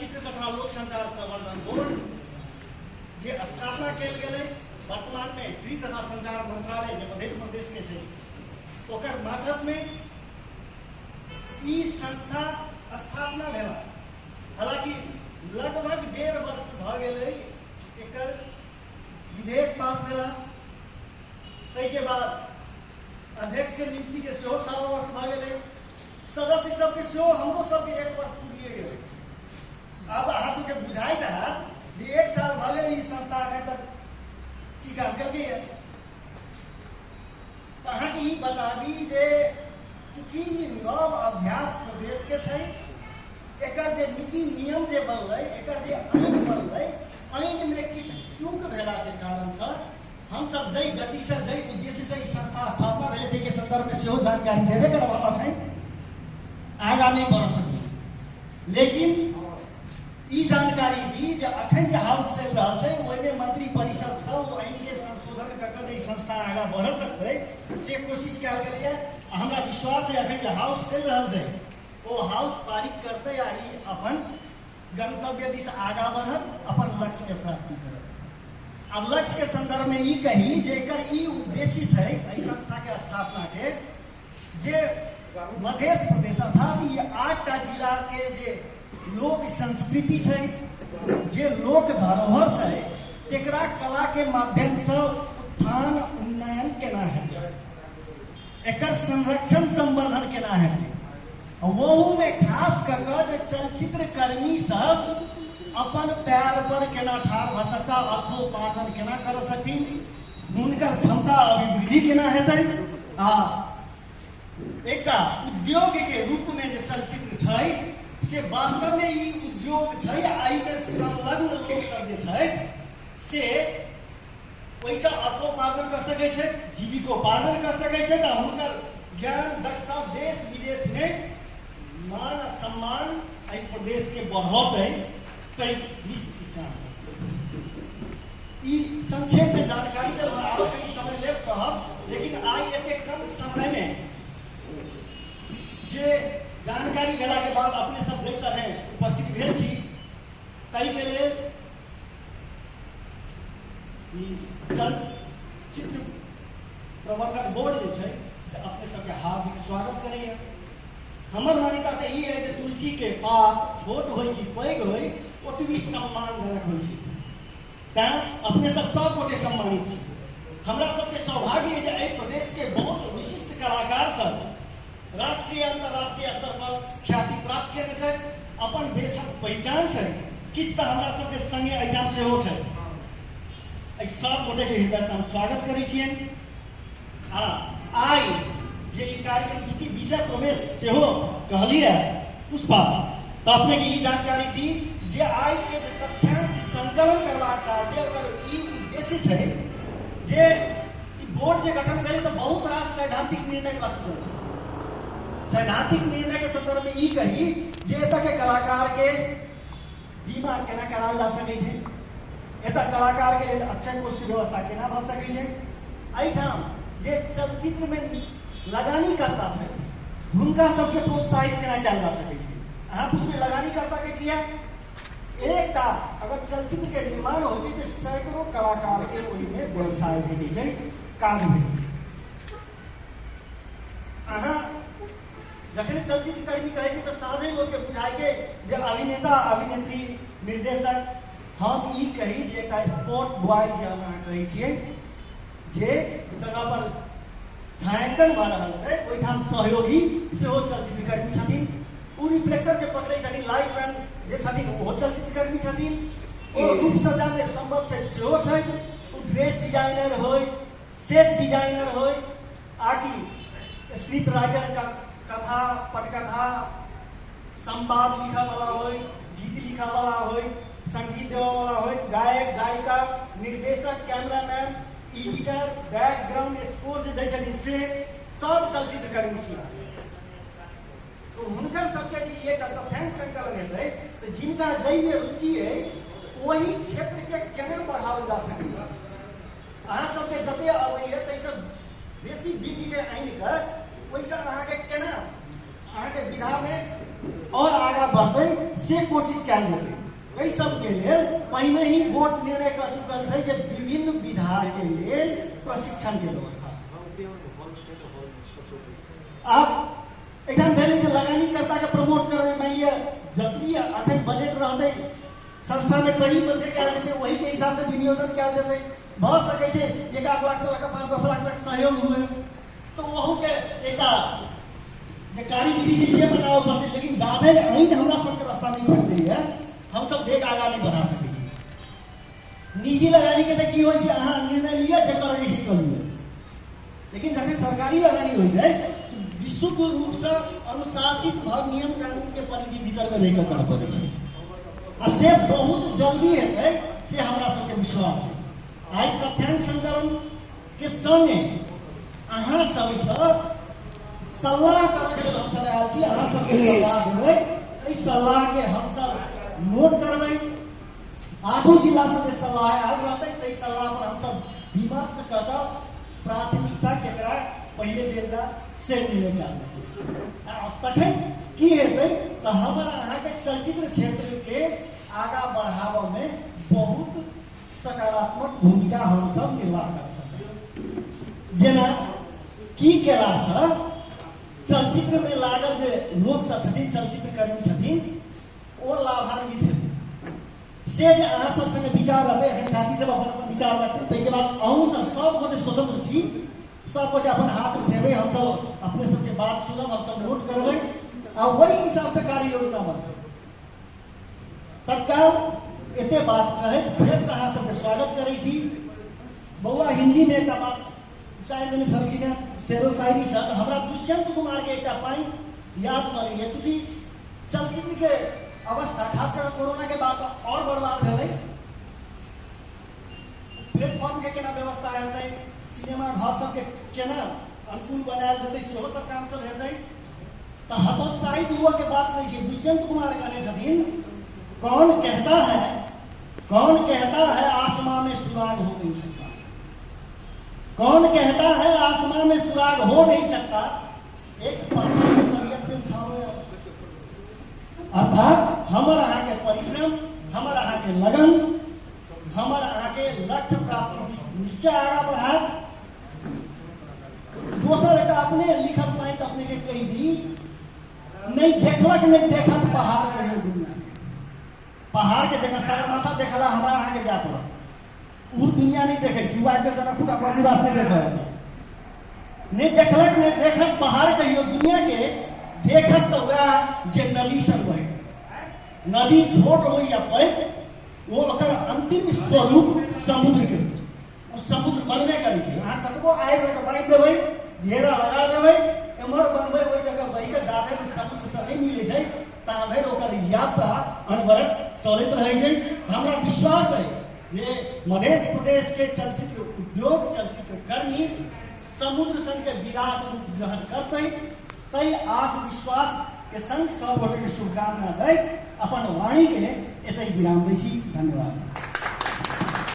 चलचित्र तथा लोक संचार प्रवर्धन बोर्ड जे स्थापना कयल गेलै, वर्तमान में गृह तथा संचार मंत्रालय जे मध्य प्रदेश के छै ओकर मातहत में ई संस्था स्थापना भेला। हालांकि लगभग 1.5 वर्ष भऽ गेलै एकर विधेयक पास भेला, ताहिके बाद अध्यक्ष के नियुक्ति के सेहो 1.25 वर्ष भऽ गेलै, सदस्य सबके सेहो हमरो सबके 1 वर्ष पूरिए गेलै। आब अहाँ सबके बुझाइत हैत जे 1 साल भऽ गेलै ई संस्था एखन तक की काम केलकैए। तऽ अहाँके ई बताबी जे चूँकि ई नव अभ्यास प्रदेश के छै, एकर जे नीति नियम जे बनलै, एकर जे ऐन बनलै, ऐन में किछु चूक भेलाके कारणसँ हमसब जाहि गतिसँ जाहि उद्देश्यसँ ई संस्था स्थापना भेलै ताहिके सन्दर्भमे सेहो जानकारी देबे करब, हम अखन आगाँ नहि बढ़ सकब। लेकिन ई जानकारी दी जे अखन जे हाउस चलि रहल छै ओहिमे मंत्री परिषदसँ ओ ऐनके संशोधन कऽ कऽ जे ई संस्था आगाँ बढ़ सकतै से कोशिश कयल गेलैए। आ हमरा विश्वास है अखन जे हाउस चलि रहल छै ओ हाउस पारित करतै आ ई अपन गंतव्य दिस आगाँ बढ़त, अपन लक्ष्यके प्राप्ति करत। आब लक्ष्य के संदर्भ में ई कही जे एकर ई उद्देश्य छै एहि संस्था के स्थापना के जे मध्य प्रदेश अर्थात ई 8टा जिला के जे लोक संस्कृति छै, जे लोक धरोहर छै, तेकरा कला के माध्यम से उत्थान उन्नयन केना हेतै, एकर संरक्षण संवर्धन केना हेतै। ओहूमे खास कऽ कऽ जे चलचित्र कर्मी सब अपन पैर पर केना ठाढ़ भऽ सकता, अर्थोपार्जन केना कर सकथिन, हुनकर क्षमता अभिवृद्धि केना हेतै, आ एकटा उद्योग के रूप में जे चलचित्र छै से वास्तव में ई उद्योग छै आ एहिमे संलग्न लोक सब जे छै से ओहिसँ अर्थोपार्जन कऽ सकै छै, जीविकोपार्जन कऽ सकै छै, आ हुनकर ज्ञान दक्षता देश विदेश में मान आ सम्मान एहि प्रदेश के बढ़ौतै, ताहि दिस ई काम करतै। ई संक्षेप में जानकारी देलहुँ, आरो कनि समय लेब कहब, लेकिन आइ एते कम समय में जे जानकारी भेला के बाद अपने सब जाहि तरहे उपस्थित भेल छी ताहिके लेल ई चलचित्र प्रवर्धन बोर्ड जे छै से अपने सबके हार्दिक स्वागत करैए। हमर मान्यता तऽ ई है जे तुलसी के पात छोट होय कि पैघ होय ओतबी सम्मानजनक होइ छै, तैं अपने सब सब गोटे सम्मानित छी। हमरा सबके सौभाग्य है जे एहि प्रदेश के बहुत विशिष्ट कलाकार सब राष्ट्रीय अंतर्राष्ट्रीय स्तर पर ख्याति प्राप्त केने छथि, अपन बेछप पहिचान छै, किछु तऽ हमरा सबके संगे एहिठाम सेहो छै। एहि सब गोटेके हृदयसँ हम स्वागत करै छियनि। आ आइ जे ई कार्यक्रम चूँकि विषय प्रवेश सेहो कहलियै पुष्पा, तऽ अपनेके ई जानकारी दी जे आइ के जे तथ्यांक संकलन करबाक काज छै ओकर ई उद्देश्य छै जे ई बोर्ड जे गठन भेलै तऽ बहुत रास सैद्धांतिक निर्णय कऽ चुकल छै। सैद्धांतिक निर्णय के संदर्भ में ई कही जे एतऽ के कलाकार के बीमा केना कराओल जा सकै छै, एतऽ कलाकार के लेल अक्षय कोष के व्यवस्था केना भऽ सकै छै, एहिठाम जे चलचित्र में लगानी करता छै हुनका सबके प्रोत्साहित केना कयल जा सकै छै। अहाँ पुछबै लगानी करता के किया? एकटा अगर चलचित्र के निर्माण होइ छै तऽ सैकड़ों कलाकार के ओहिमे व्यवसाय भेटै छै, काज भेटै छै। अहाँ जखन चलचित्र कर्मी कहै छै तऽ सहजे लोकके बुझाइ छै जे अभिनेता अभिनेत्री निर्देशक। हम ई कही जे एकटा स्पॉट बॉय जे हम अहाँ कहै छियै जे जगह पर छायांकन भऽ रहल छै ओहिठाम सहयोगी सेहो चलचित्रकर्मी छथिन, ओ रिफ्लेक्टर जे पकड़ै छथिन, लाइट मैन जे छथिन ओहो चलचित्रकर्मी छथिन, ओ रूप सज्जामे सम्बद्ध छै सेहो छथि, ओ ड्रेस डिजाइनर होइ, सेट डिजाइनर होइ, आकि स्क्रिप्ट राइटर, कथा पटकथा संवाद लिखऽवला होइ, गीत लिखऽवला होइ, संगीत देबऽवला होइ, गायक गायिका, निर्देशक, कैमरामैन, एडिटर, बैकग्राउंड स्कोर जे दै छथिन से सब चलचित्रकर्मी छी। तो हुनकर सबके जे एकटा तथ्यांक संकलन हेतै तऽ जिनका जाहिमे रुचि अइ ओहि क्षेत्रके केना बढ़ाओल जा सकैए। अहाँ सबके जते अबैए ताहिसँ बेसी विज्ञके आनि कऽ ओहिसँ अहाँके केना अहाँके विधामे और आगाँ बढ़तै से कोशिश कयल जेतै। एहि सबके लेल पहिने ही बोर्ड निर्णय कर चुकल छै जे विभिन्न विधा के लेल प्रशिक्षण के व्यवस्था। आब एहिठाम भेलै जे लगानीकर्ता के प्रमोट करबै, मानि लिअ जतबी अखन बजट रहतै संस्था में तही पर जे कयल जेतै ओही के हिसाब से विनियोजन कयल जेतै। भऽ सकै छै 1-8 लाख से लऽ कऽ 5-10 लाख तक सहयोग हुए तऽ ओहू के एकटा जे कार्यविधि छै से बनाबऽ पड़तै, लेकिन जाधरि ऐन हमरा सबके रास्ता नहि खोलि दैए हमसब डेग आगाँ नहि बढ़ा सकै छी। निजी लगानी के तऽ की होइ छै, अहाँ निर्णय लिअ जे करैके छै कऽ लिअ, लेकिन जखन सरकारी लगानी होइ छै तऽ विशुद्ध रूपसँ अनुशासित भऽ नियम कानून के परिधि भीतरमे रहि कऽ करऽ पड़ै छै, आ से बहुत जल्दी हेतै से हमरा सबके विश्वास है। आइ तथ्यांक संकलन के संगे अहाँ सबसँ सलाह करैके लेल हमसब आयल छी। अहाँ सबके सलाह देबै, एहि सलाह के हमसब नोट करबै। आठो जिला से जे सलाह आयल रहतै ताहि सलाह पर हमसब विमर्श कऽ कऽ प्राथमिकता केकरा पहिले देल जाय से निर्णय कयल जेतै। आ तखन की हेतै तऽ हमर अहाँके चलचित्र क्षेत्रके आगाँ बढ़ाबऽमे बहुत सकारात्मक भूमिका हमसब निर्वाह कर सकब। जेना की केलासँ चलचित्रमे लागल जे लोकसब छथिन, चलचित्रकर्मी छथिन, ओ लाभान्वित हेतै से जे अहाँ सब संगे विचार रहतै। एखन साथी सब अपन अपन विचार रखथिन, ताहिके बाद अहूँ सब सब गोटे स्वतंत्र छी, सब गोटे अपन हाथ उठेबै, हमसब अपने सबके बात सुनब, हमसब नोट करबै आ ओहि हिसाबसँ कार्य योजना बनबै। तत्काल एते बात कहैत फेरसँ अहाँ सबके स्वागत करै छी। बौआ हिंदी में एकटा बात चाहि देने छलखिन हेँ, शेरो शायरी सर, हमरा दुष्यंत कुमार के एकटा पानि याद पड़ैए। चूँकि चलचित्र के अवस्था खास कर कोरोना के बाद और बर्बाद भेलै, प्लेटफॉर्म के केना व्यवस्था हेतै, सिनेमा घर सबके केना अनुकूल बनायल जेतै सेहो सब काम सब हेतै। तऽ हतोत्साहित हुअ के बात नहीं छै। दुष्यंत कुमार कहने छथिन, कौन कहता है, कौन कहता है आसमां में सुराग हो नहीं सकता, कौन कहता है आसमां में सुराग हो नहीं सकता, एक पत्थर को तबियत से उछालो। अर्थात हमर अहाँ के परिश्रम, हमर अहाँ के लगन, हमर अहाँ के लक्ष्य प्राप्ति दिस निश्चय आगाँ बढ़ात। दोसर एक अपने लिखल पानि अपने के कहि दी, नहीं देखलक नहीं देखत पहाड़ कहियो दुनिया, पहाड़ के देखल सगरमाथा देखला हमरा अहाँ के जाय पड़त, ओ दुनिया नहीं देखे छी, आबि जनकपुर का प्रतिवास नहीं देखल, नहीं देखलक नहीं देखत पहाड़ कहियो दुनिया के, देखत तो वएह जे नदी सब बहे, नदी छोट हो या पैघ वो ओकर अंतिम स्वरूप समुद्र के होइ छै, ओ समुद्र बनबे करै छै। अहाँ कतबो आगि लऽ कऽ बाँधि देबै, घेरा लगा देबै, एम्हर बनबै ओहि लऽ कऽ बहि कऽ जाधरि ओ समुद्रसँ नहि मिलै छै ताधरि ओकर यात्रा अनवरत चलैत रहै छै। हमरा विश्वास अइ जे मध्य प्रदेश के चलचित्र उद्योग, चलचित्र कर्मी समुद्र सन के विराट रूप ग्रहण करतै, तै आस विश्वास के संग सब गोटे के शुभकामना दैत अपन वाणी के एतहि विराम दै छी। धन्यवाद।